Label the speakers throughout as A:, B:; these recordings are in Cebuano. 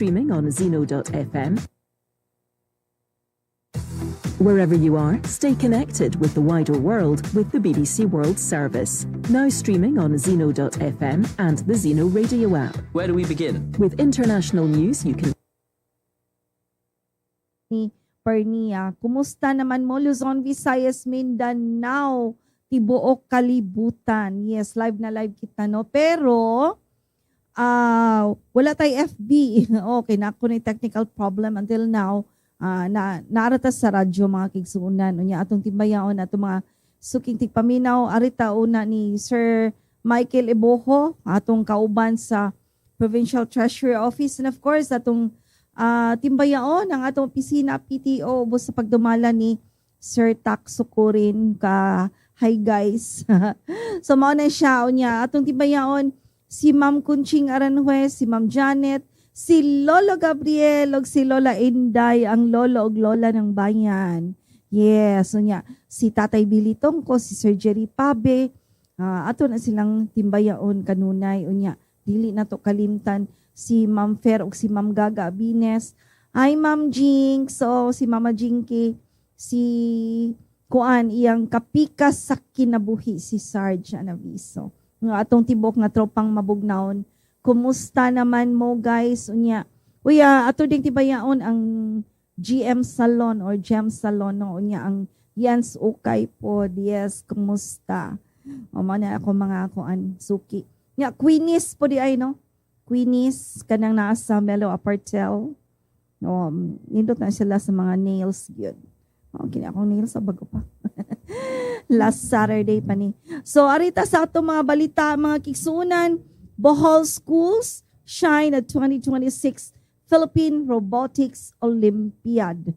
A: Streaming on Zeno.fm. Wherever you are, stay connected with the wider world with the BBC World Service. Now streaming on Zeno.fm and the Zeno Radio app.
B: Where do we begin?
A: With international news you can
C: Ni Pernia. Kumusta naman mo, Luzon, Visayas, Mindanao, tibuok kalibutan? Yes, live na live kita, no? Pero wala tay FB. Okay, na ako ni technical problem until now. Na naa ra ta sa radyo, mga kaigsuonan. Unya atong timbayaon atong mga suking tigpaminaw, arita una ni Sir Michael Ebojo, atong kauban sa Provincial Treasury Office, and of course atong timbayaon ang atong opisina PTO ubos sa pagdumala ni Sir Tak Sukurin ka. Hi, guys. So mao na siya. Unya atong timbayaon si Ma'am Kunching Aranjuez, si Ma'am Janet, si Lolo Gabriel ug si Lola Inday, ang lolo ug lola ng bayan. Yes, unya si Tatay Billy Tongko, si Sir Jerry Pabe, ato na silang timbayaon kanunay. Unya dili na to kalimtan si Ma'am Fer ug si Ma'am Gaga Bines. Hi, Ma'am Jinx, so si Mama Jinky, si kuan iyang kapikas sa kinabuhi, si Sarge Anaviso. Nga atong tibok nga tropang mabugnawon. Kumusta naman mo, guys? Unya. Uya, ato ding tibayaon ang GM Salon or Gem Salon, no? Unya ang Jens Ukay po. Yes, kumusta? O mao na ako mga kuan suki. Nya Queenies po di ay, no? Queenies kanang naa sa Melo Apartel. No, nindot na sila sa mga nails gyud. Oh, kini akong nails sa bago pa. Last Saturday pa ni. So arita sa atong mga balita, mga kaigsuonan, Bohol schools shine at 2026 Philippine Robotics Olympiad.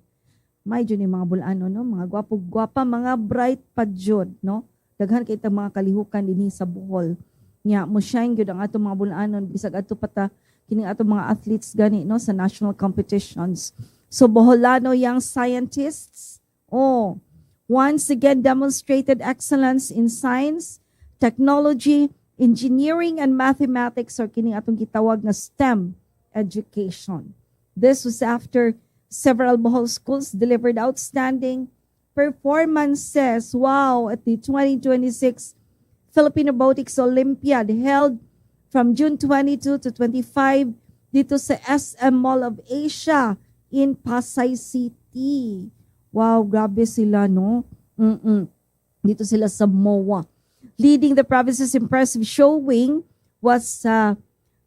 C: May jud ni mga bulano, no, mga gwapo-gwapa, mga bright pa jud, no. Daghan kay tag mga kalihukan dinhi sa Bohol. Nya mo shine gyud ang atong mga bulanon bisag adto pa ta kining atong mga athletes gani, no, sa national competitions. So Boholano young scientists, oh, once again demonstrated excellence in science, technology, engineering and mathematics or kining atong gitawag nga STEM education. This was after several Bohol schools delivered outstanding performances, wow, at the 2026 Philippine Robotics Olympiad held from June 22 to 25 dito sa SM Mall of Asia in Pasay City. Wow, grabe sila, no? Dito sila sa MOA. Leading the province's impressive showing was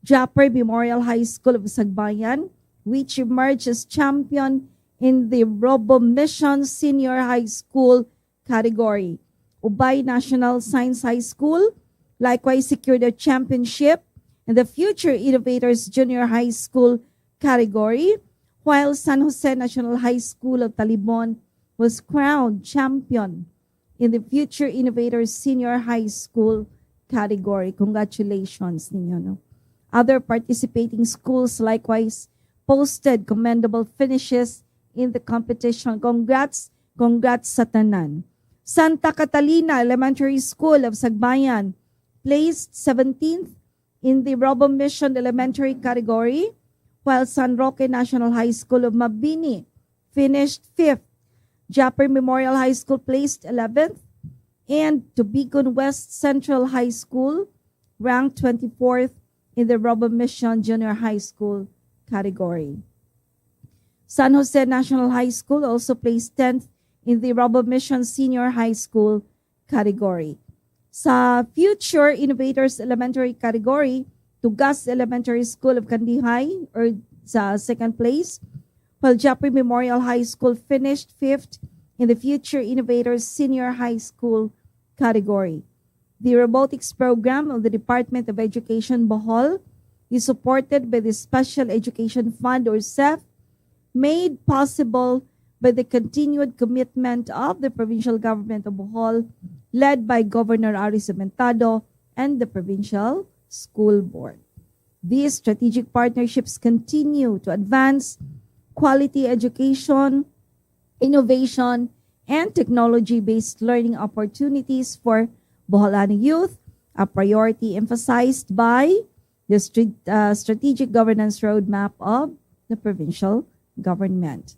C: Japper Memorial High School of Sagbayan, which emerged as champion in the Robo Mission Senior High School category. Ubay National Science High School likewise secured a championship in the Future Innovators Junior High School category, while San Jose National High School of Talibon was crowned champion in the Future Innovators Senior High School category. Congratulations ninyo, no? Other participating schools likewise posted commendable finishes in the competition. Congrats, congrats sa tanan. Santa Catalina Elementary School of Sagbayan placed 17th in the Robo Mission Elementary category, while San Roque National High School of Mabini finished 5th. Japper Memorial High School placed 11th, and Tubigon West Central High School ranked 24th in the Robo Mission Junior High School category. San Jose National High School also placed 10th in the Robo Mission Senior High School category. Sa Future Innovators Elementary category, Tugas Elementary School of Candijay or sa second place, while Japri Memorial High School finished fifth in the Future Innovators Senior High School category. The robotics program of the Department of Education Bohol is supported by the Special Education Fund or SEF, made possible by the continued commitment of the provincial government of Bohol, led by Governor Aris Aumentado and the Provincial School Board. These strategic partnerships continue to advance quality education, innovation, and technology-based learning opportunities for Boholano youth, a priority emphasized by the Strategic Governance Roadmap of the provincial government.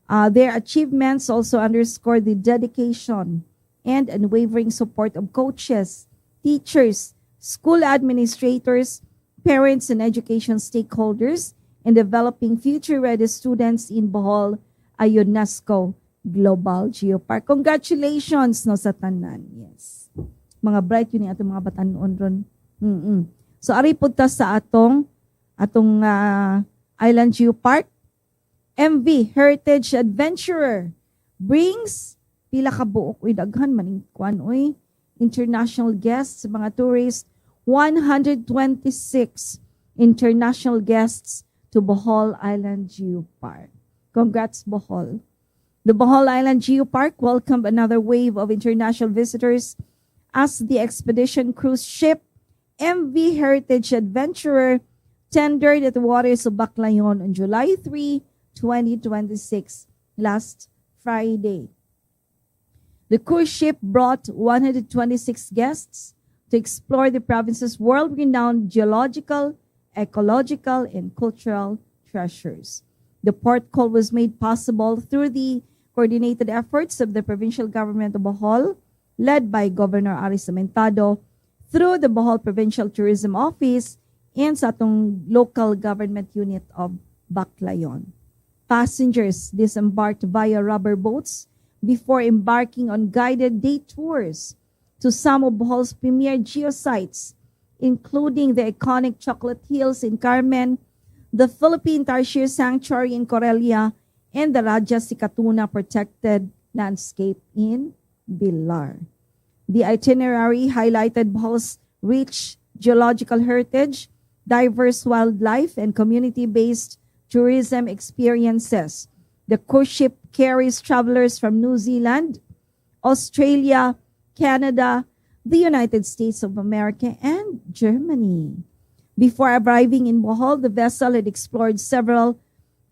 C: Their achievements also underscore the dedication and unwavering support of coaches, teachers, school administrators, parents, and education stakeholders in developing future-ready students in Bohol, a UNESCO Global Geopark. Congratulations, no, sa tanan. Yes. Mga bright gyud ni atong mga batanon ron. So ari pud ta sa atong Island Geopark. MV Heritage Adventurer brings pila ka buok, uy, daghan man kuan, uy, international guests, mga tourists, 126 international guests to Bohol Island Geopark. Congrats, Bohol. The Bohol Island Geopark welcomed another wave of international visitors as the expedition cruise ship MV Heritage Adventurer tendered at the waters of Baclayon on July 3, 2026, last Friday. The cruise ship brought 126 guests to explore the province's world-renowned geological, ecological, and cultural treasures. The port call was made possible through the coordinated efforts of the provincial government of Bohol, led by Governor Aris Lamentado, through the Bohol Provincial Tourism Office and sa atong local government unit of Baclayon. Passengers disembarked via rubber boats before embarking on guided day tours to some of Bohol's premier geosites, including the iconic Chocolate Hills in Carmen, the Philippine Tarsier Sanctuary in Corella, and the Rajah Sikatuna Protected Landscape in Bilar. The itinerary highlighted Bohol's rich geological heritage, diverse wildlife, and community-based tourism experiences. The cruise ship carries travelers from New Zealand, Australia, Canada, the United States of America, and Germany. Before arriving in Bohol, the vessel had explored several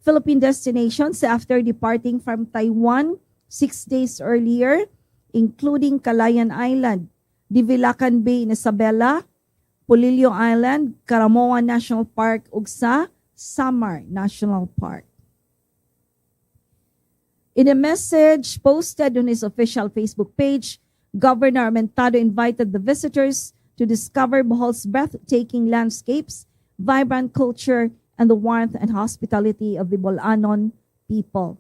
C: Philippine destinations after departing from Taiwan 6 days earlier, including Calayan Island, Divilacan Bay in Isabela, Polillo Island, Caramoan National Park, ug sa Samar National Park. In a message posted on his official Facebook page, Governor Armentado invited the visitors to discover Bohol's breathtaking landscapes, vibrant culture, and the warmth and hospitality of the Bol-anon people.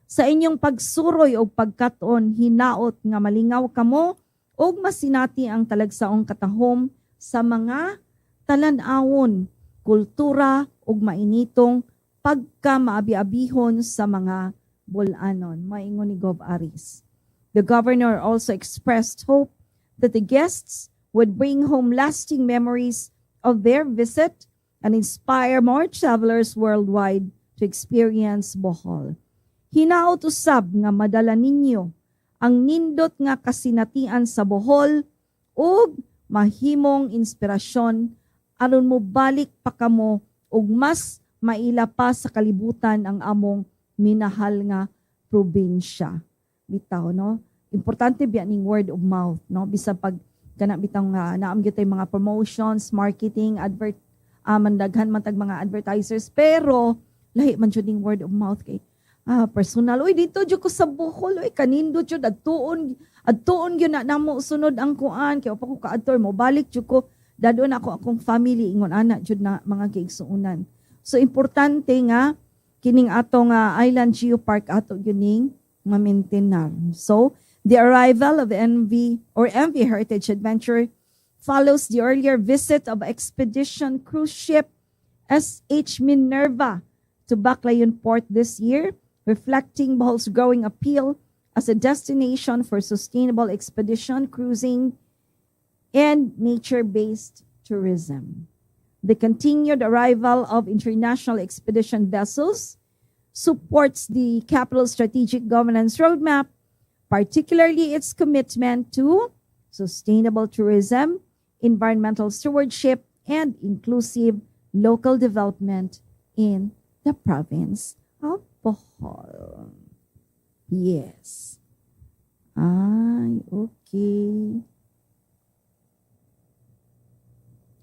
C: "Sa inyong pagsuroy o pagkat-on, hinaot nga malingaw kamo ug masinati ang talagsaong katahom sa mga talan-awon, kultura ug mainitong pagkamaabiabihon sa mga Bol-anon," maingon ni Gov Aris. The governor also expressed hope that the guests would bring home lasting memories of their visit and inspire more travelers worldwide to experience Bohol. "Hinaot usab nga madala ninyo ang nindot nga kasinatian sa Bohol ug mahimong inspirasyon aron mobalik pa kamo ug mas maila pa sa kalibutan ang among minahal nga probinsya." Bitaw, no? Importante biya ning word of mouth, no? Bisan pag kana bitaw nga naa man gyud tay mga promotions, marketing, advert, man daghan man tag mga advertisers, pero lahi man jud ning word of mouth kay personal, "Uy, didto jud ko sa Bohol, uy, kanindot jud, adtuon gyud na namo sunod ang kuan kay wa pa ko kaadto, mo balik jud ko, dad-on ako akong family," ingon ana jud na mga kaigsuonan. So importante nga kining atong Island Geopark ato gyud ning ma-maintain. So the arrival of NV or MV Heritage Adventure follows the earlier visit of expedition cruise ship SH Minerva to Baclayon Port this year, reflecting Bohol's growing appeal as a destination for sustainable expedition cruising and nature-based tourism. The continued arrival of international expedition vessels supports the capital strategic governance roadmap, particularly its commitment to sustainable tourism, environmental stewardship, and inclusive local development in the province of Bohol. Yes. Ay, okay.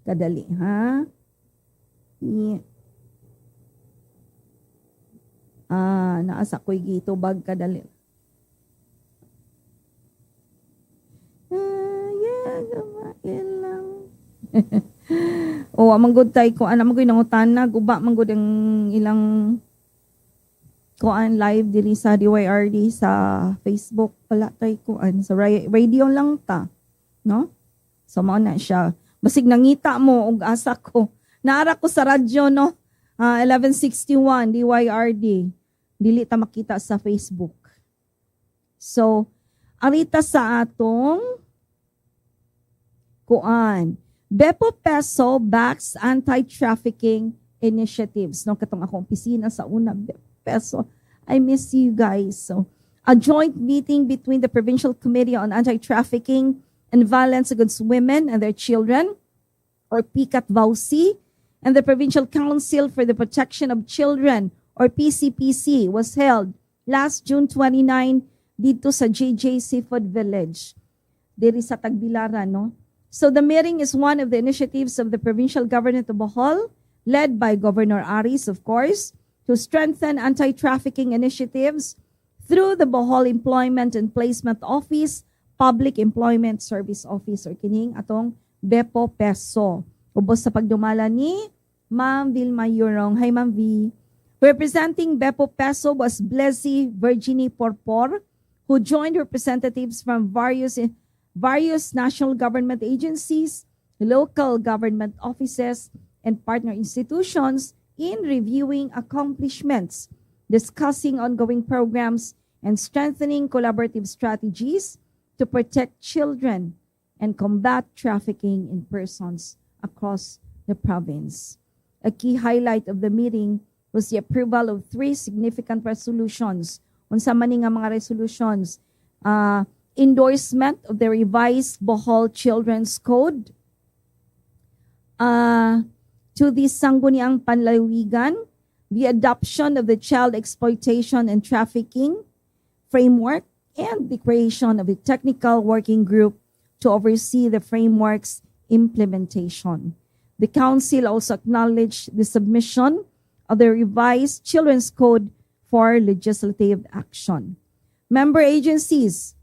C: Kadali, ha? Yeah. Ah, naa sa ko'y gitubag kadali. Ah, yeah, gamay lang. Oh, amang good tay ko, ana man gud nangutana, guba man gud ang ilang kuan live diri sa DYRD sa Facebook. Wala tay kuan sa radio lang ta, no? So mao na siya. Basig nangita mo og asa ko. Naara ko sa radyo, no? 1161 DYRD. Dili ta makita sa Facebook. So, arita sa atong kuan. Bepo Peso backs anti-trafficking initiatives. No, katong akong opisina sa una, Peso. I miss you guys. So, a joint meeting between the Provincial Committee on Anti-Trafficking and Violence Against Women and Their Children, or PCAT VAWC, and the Provincial Council for the Protection of Children, or PCPC, was held last June 29 dito sa JJ Seafood Village, diri sa Tagbilaran, no? So the meeting is one of the initiatives of the provincial government of Bohol, led by Governor Aris, of course, to strengthen anti-trafficking initiatives through the Bohol Employment and Placement Office, Public Employment Service Office, or kining atong Bepo Peso. Ubos sa pagdumala ni Ma'am Vilma Yurong. Hi, Ma'am V. Representing Bepo Peso was Blessy Virginie Porpor, who joined representatives from various national government agencies, local government offices, and partner institutions in reviewing accomplishments, discussing ongoing programs, and strengthening collaborative strategies to protect children and combat trafficking in persons across the province. A key highlight of the meeting was the approval of three significant resolutions. Unsa man ni nga mga resolutions? Endorsement of the revised Bohol Children's Code, to the Sangguniang Panlalawigan, the adoption of the Child Exploitation and Trafficking Framework, and the creation of a technical working group to oversee the framework's implementation. The Council also acknowledged the submission of the revised Children's Code for legislative action. Member agencies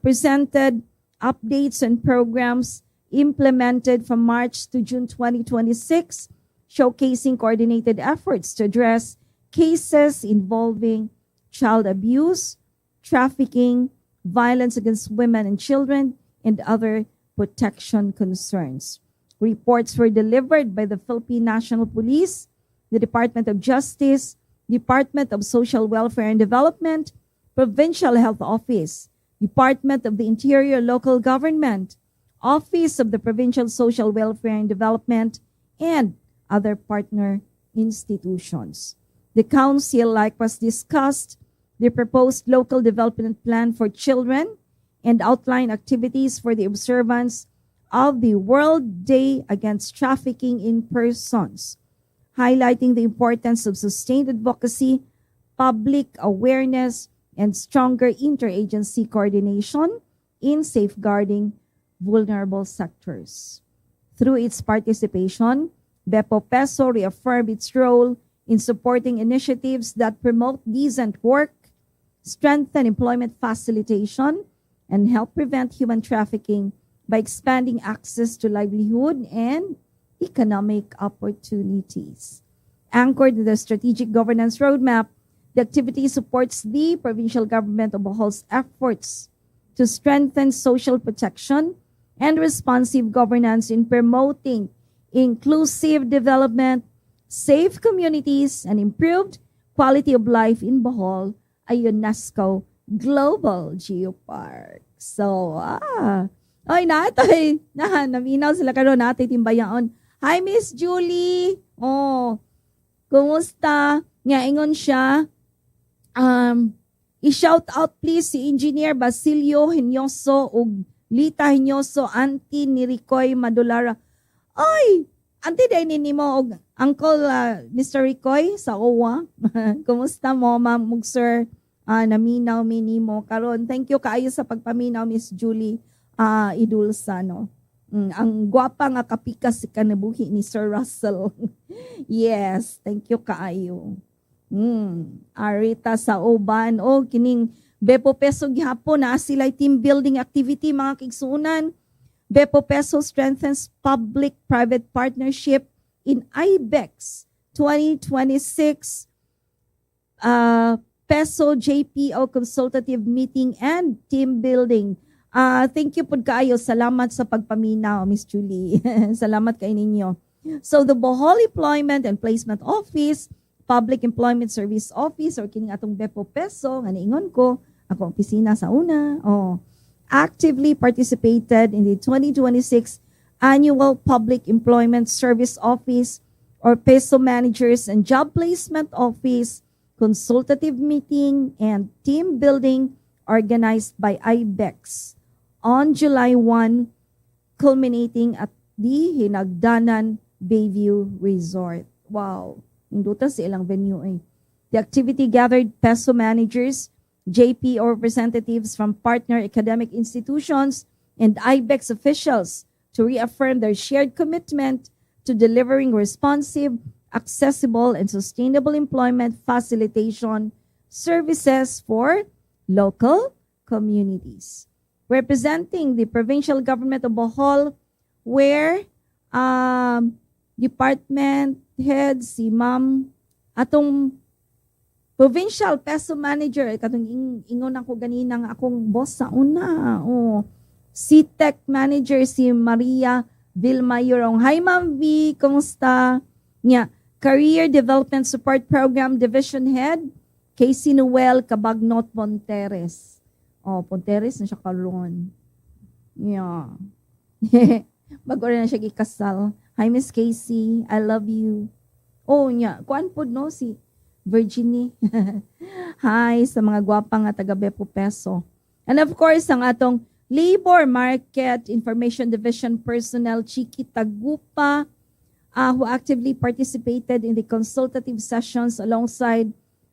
C: presented updates and programs implemented from March to June 2026, showcasing coordinated efforts to address cases involving child abuse, trafficking, violence against women and children, and other protection concerns. Reports were delivered by the Philippine National Police, the Department of Justice, Department of Social Welfare and Development, Provincial Health Office, Department of the Interior Local Government, Office of the Provincial Social Welfare and Development, and other partner institutions. The Council likewise discussed the proposed local development plan for children and outlined activities for the observance of the World Day Against Trafficking in Persons, highlighting the importance of sustained advocacy, public awareness, and stronger interagency coordination in safeguarding vulnerable sectors. Through its participation, Bepo Peso reaffirmed its role in supporting initiatives that promote decent work, strengthen employment facilitation, and help prevent human trafficking by expanding access to livelihood and economic opportunities. Anchored in the Strategic Governance Roadmap, the activity supports the provincial government of Bohol's efforts to strengthen social protection and responsive governance in promoting inclusive development, safe communities, and improved quality of life in Bohol, a UNESCO Global Geopark. So, ay, natay, na, naminaw sila karon, natay timbayaon. Hi, Miss Julie. Oh, kumusta? Nga ingon siya, i-shout out please si Engineer Basilio Hinyoso ug Lita Hinyoso, auntie ni Ricoy Madulara. Ay, auntie day ni nimo og Uncle Mr. Ricoy sa OWA. Kumusta mo, ma'am ug sir? Naminaw mi nimo karon. Thank you kaayo sa pagpaminaw, Miss Julie Idulsa, no. Ang gwapa nga kapikas sa kanabuhi ni Sir Russell. Yes, thank you kaayo. Arita sa uban o kining Bepo Peso gihapon na sila team building activity, mga kaigsuonan. Bepo Peso strengthens public-private partnership in IBEX 2026 Peso JPO consultative meeting and team building. Thank you pud kaayo. Salamat sa pagpaminaw, Miss Julie. Salamat kay ninyo. So the Bohol Employment and Placement Office, Public Employment Service Office, or kining atong Bepo Peso, nga niingon ko, ako opisina sa una, oh, actively participated in the 2026 Annual Public Employment Service Office or PESO Managers and Job Placement Office consultative meeting and team building organized by IBEX on July 1, culminating at the Hinagdanan Bayview Resort. Wow. Nindota sa ilang venue eh. The activity gathered PESO managers, JPO representatives from partner academic institutions, and IBEX officials to reaffirm their shared commitment to delivering responsive, accessible, and sustainable employment facilitation services for local communities. Representing the provincial government of Bohol, where department head si Ma'am atong provincial PESO manager katong ingon ako ganina nga akong boss sa una, oh, CTEC manager si Maria Vilmayorong. Hi, Ma'am V, kumusta? Nya Career Development Support Program Division Head Casey Noel Cabagnot Ponteres. Oh, Ponteres na siya karon. Yeah. Bago na siya gikasal. Hi, Miss Casey, I love you. Oh, nya, kuan pod no si Virginie. Hi sa mga gwapa nga taga Bepo Peso. And of course, ang atong Labor Market Information Division personnel Chiki Tagupa, who actively participated in the consultative sessions alongside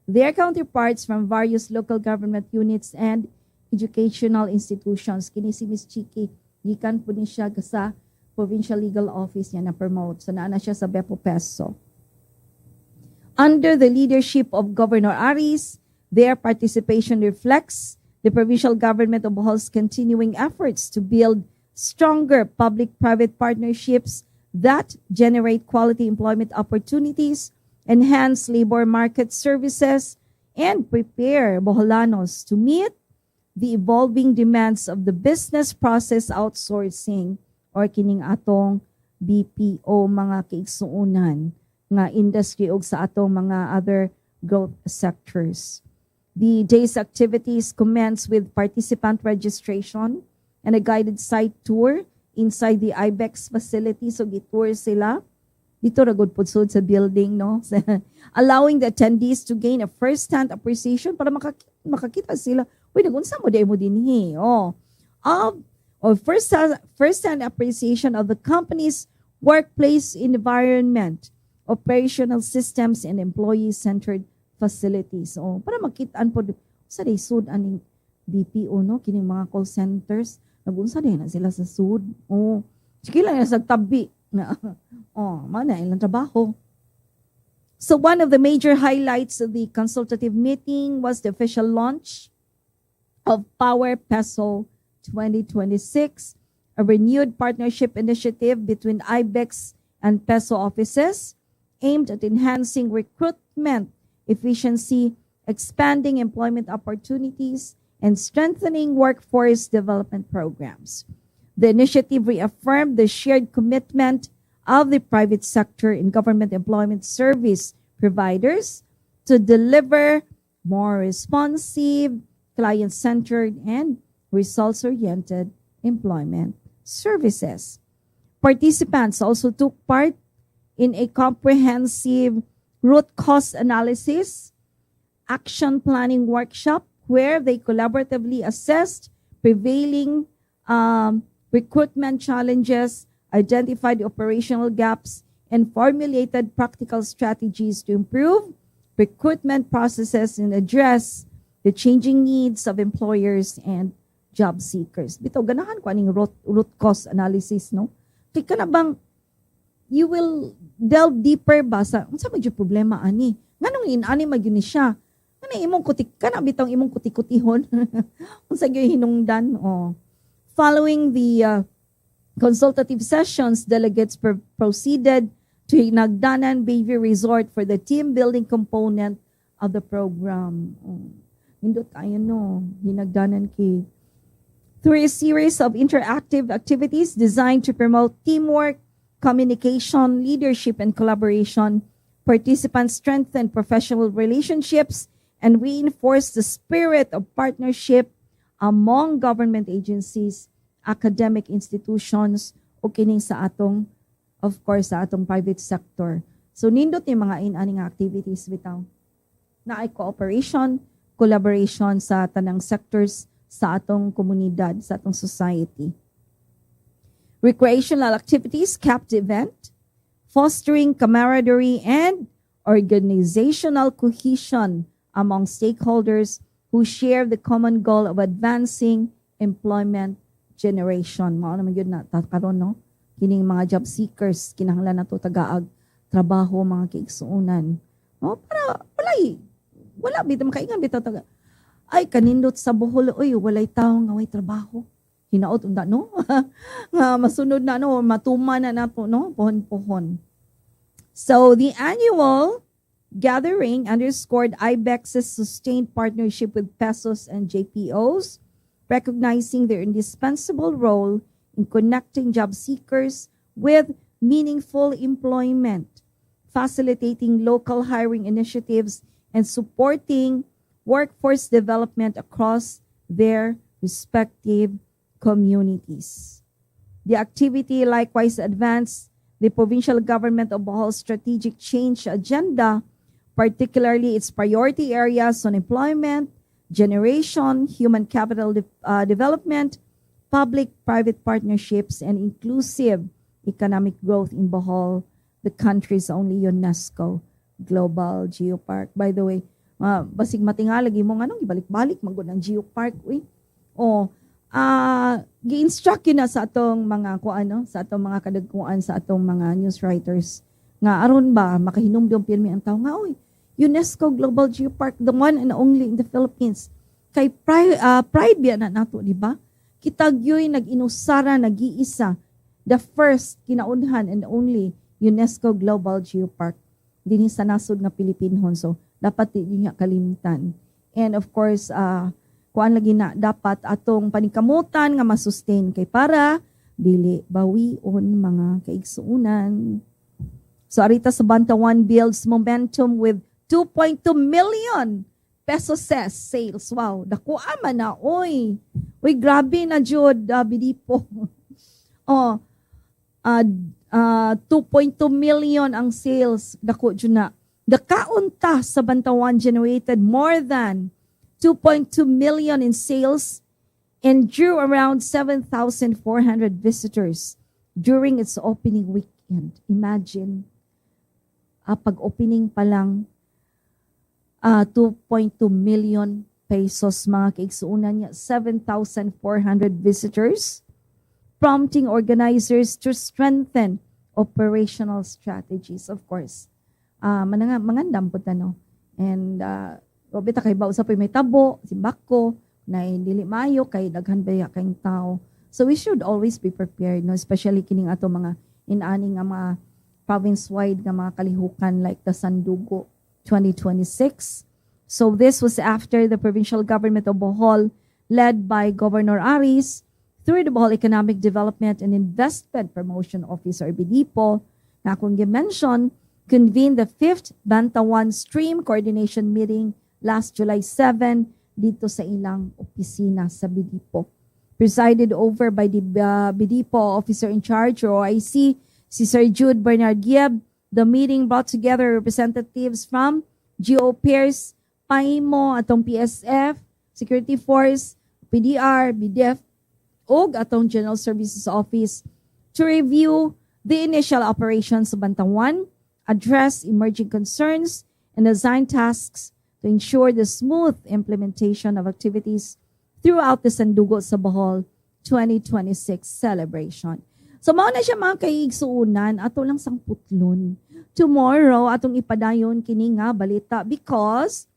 C: their counterparts from various local government units and educational institutions. Kini si Miss Chiki, gikan po ni siya sa Provincial Legal Office niya na promote. So naa na siya sa Bepo Peso. Under the leadership of Governor Aris, their participation reflects the provincial government of Bohol's continuing efforts to build stronger public-private partnerships that generate quality employment opportunities, enhance labor market services, and prepare Boholanos to meet the evolving demands of the business process outsourcing or kining atong BPO, mga kaigsuonan, nga industry ug sa atong mga other growth sectors. The day's activities commence with participant registration and a guided site tour inside the IBEX facility. So gitour sila. Dito ra gud pud sud sa building, no? Allowing the attendees to gain a first-hand appreciation para makakita sila. Uy, nagunsa mo diay mo dinhi? Oh. Of or first-hand appreciation of the company's workplace environment, operational systems, and employee-centered facilities. So, para makitaan po sa day sud aning BPO, no, kining mga call centers, nagunsa din na sila sa sud. Oh, sige lang sa tabi na. Oh, mana ilang trabaho. So one of the major highlights of the consultative meeting was the official launch of Power Peso 2026, a renewed partnership initiative between IBEX and PESO offices aimed at enhancing recruitment efficiency, expanding employment opportunities, and strengthening workforce development programs. The initiative reaffirmed the shared commitment of the private sector and government employment service providers to deliver more responsive, client-centered, and results-oriented employment services. Participants also took part in a comprehensive root cause analysis, action planning workshop where they collaboratively assessed prevailing recruitment challenges, identified operational gaps, and formulated practical strategies to improve recruitment processes and address the changing needs of employers and job seekers. Bitaw, ganahan ko aning root cause analysis, no? Kay kana bang you will delve deeper ba sa unsa man jud problema ani? Nganong inani man gyud ni siya? Kana imong kutik kana bitong imong kutikutihon. Unsa gyud hinungdan? Oh. Following the consultative sessions, delegates proceeded to Hinagdanan Bayview Resort for the team building component of the program. Oh. Nindot kayo, no, Hinagdanan Cave. Through a series of interactive activities designed to promote teamwork, communication, leadership, and collaboration, participants strengthen professional relationships and reinforce the spirit of partnership among government agencies, academic institutions, o kining sa atong, of course, sa atong private sector. So, nindot yung mga in-ani nga activities bitaw. Naay cooperation, collaboration sa tanang sectors sa atong komunidad, sa atong society. Recreational activities capped the event, fostering camaraderie and organizational cohesion among stakeholders who share the common goal of advancing employment generation. Mao naman yun na ta karon, no? Kining mga job seekers, kinahanglan nato tagaag trabaho, mga kaigsuonan. No, para walay wala bitaw makaingon bitaw taga ay kanindot sa Bohol, oy, walay tawo nga way trabaho. Hinaot unta, no, nga masunod na, no, matuma na nato, no, pohon-pohon. So the annual gathering underscored IBEX's sustained partnership with PESOs and JPOs, recognizing their indispensable role in connecting job seekers with meaningful employment, facilitating local hiring initiatives, and supporting workforce development across their respective communities. The activity likewise advanced the provincial government of Bohol's strategic change agenda, particularly its priority areas on employment generation, human capital development, public-private partnerships, and inclusive economic growth in Bohol, the country's only UNESCO Global Geopark. By the way, basig matingala lagi mo nganong gibalik-balik man gud ang geopark, uy. Oh, gi-instruct yun na sa atong mga kuan, sa atong mga kadagkuan, sa atong mga news writers nga aron ba makahinumdum pirmi ang tao nga, oy, UNESCO Global Geopark, the one and only in the Philippines. Kay pride biya na nato, di ba? Kita gyoy nag-inusara, nag-iisa, the first, kinaunhan and only UNESCO Global Geopark dinhi sa nasod nga Pilipinhon. So dapat di niya kalimtan. And of course, kuan lagi na dapat atong paningkamutan nga masustain kay para dili bawion, mga kaigsuonan. So arita sa Bantawan builds momentum with 2.2 million pesos sales. Wow, dako man na, oy. Uy, grabe na jud, Bidipo. Oh, 2.2 million ang sales, dako jud na. The Kaunta sa Bantawan generated more than 2.2 million in sales and drew around 7,400 visitors during its opening weekend. Imagine, pag-opening pa lang, 2.2 million pesos, mga kaigsuonan niya, 7,400 visitors, prompting organizers to strengthen operational strategies, of course. Mananga, mangandam po ta, no? And, bita kay ba sa may tabo, simbako, na dili maayo kay daghan ba kayong tao. So we should always be prepared, no? Especially kining ato mga inani nga mga province-wide nga mga kalihukan like the Sandugo 2026. So this was after the provincial government of Bohol, led by Governor Aris, through the Bohol Economic Development and Investment Promotion Office or BDPO, na akong gi-mention, convened the fifth Bantawan Stream Coordination Meeting last July 7 dito sa ilang opisina sa BDPO. Presided over by the BDPO Officer in Charge or OIC, si Sir Jude Bernard Gieb, the meeting brought together representatives from GO Pairs, PAIMO, atong PSF, Security Force, PDR, BDF, ug atong General Services Office to review the initial operations of Bantawan, address emerging concerns, and assign tasks to ensure the smooth implementation of activities throughout the Sandugo sa Bohol 2026 celebration. So mao na siya, mga kaigsuonan, ato lang sang putlon. Tomorrow atong ipadayon kini nga balita because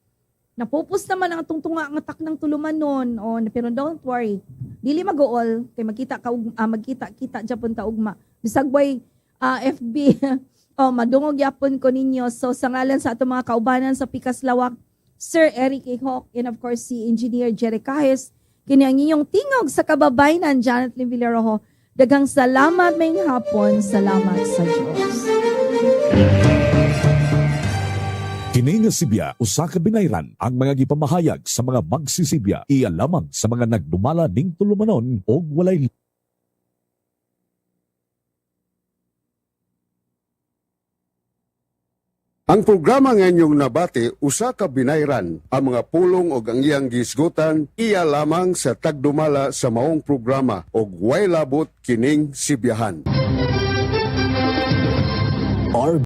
C: napupos naman ang atong tunga nga taknang tulumanon. O, pero don't worry, dili mag-uol kay magkita ka magkita kita japon ta ugma bisag way FB. Oh, madungog yapon ko ninyo. So sa ngalan sa atong mga kaubanan sa Pikas Lawak, Sir Eric A. Hawk, and of course si Engineer Jerry Cajes, kini ang inyong tingog sa kababaynan, Janet Lim Villarojo. Daghang salamat, maayong hapon, salamat sa Diyos.
B: Kini nga sibya usa ka binayran. Ang mga gipamahayag sa mga magsisibya iya lamang sa mga nagdumala ning tulumanon og walay
D: Ang programa nga inyong nabati usa ka binayran. Ang mga pulong og ang iyang gisgutan iya lamang sa tagdumala sa maong programa og way labot kining sibyahan.